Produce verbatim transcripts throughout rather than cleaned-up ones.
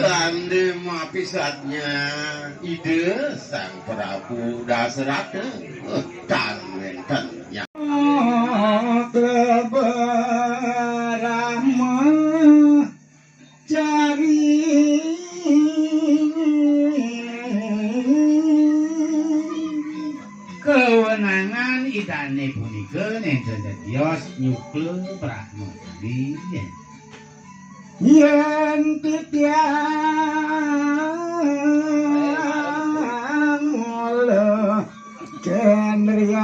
Tandé mapisadnya Ida Sang Prabu Dasarata, eh, tan wénten nya. Cari kewenangan Idané punika nénten tetios nyukla Brahma Kali. Yén titiang mula kendrian.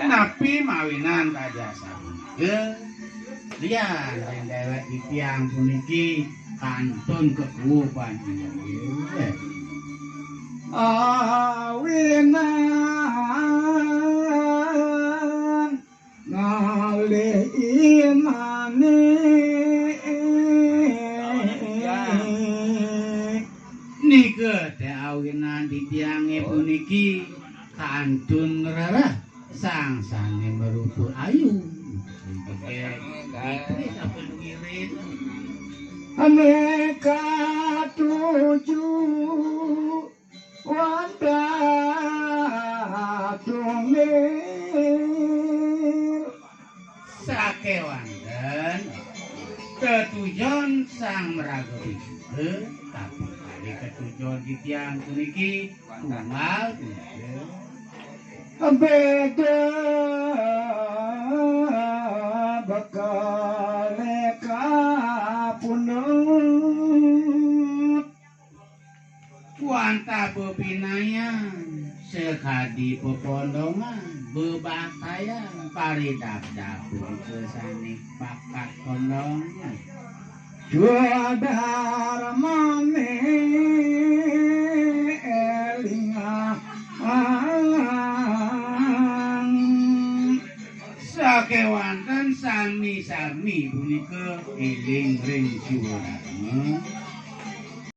Napi mawinan kadi asapunika? Lian ring déwék titiang puniki kantun kakuuban inggih. Awinan ngalih imané. Nika té awinan titiangé puniki kantun rereh sang sané marupa ayu. Ané katuju wantah tunggil. Sakéwanten tetujon sang maraga Wisnu, tapi kali ketujon titiang puniki tunggal punika. Béda bekelé kapundhut. Wantah bebinayan sakadi pepondongan, bebaktayan, paridabdab punika sané bakat pondongan. Swadarmané élingang. Sakéwanten sami-sami punika éling ring swadarma.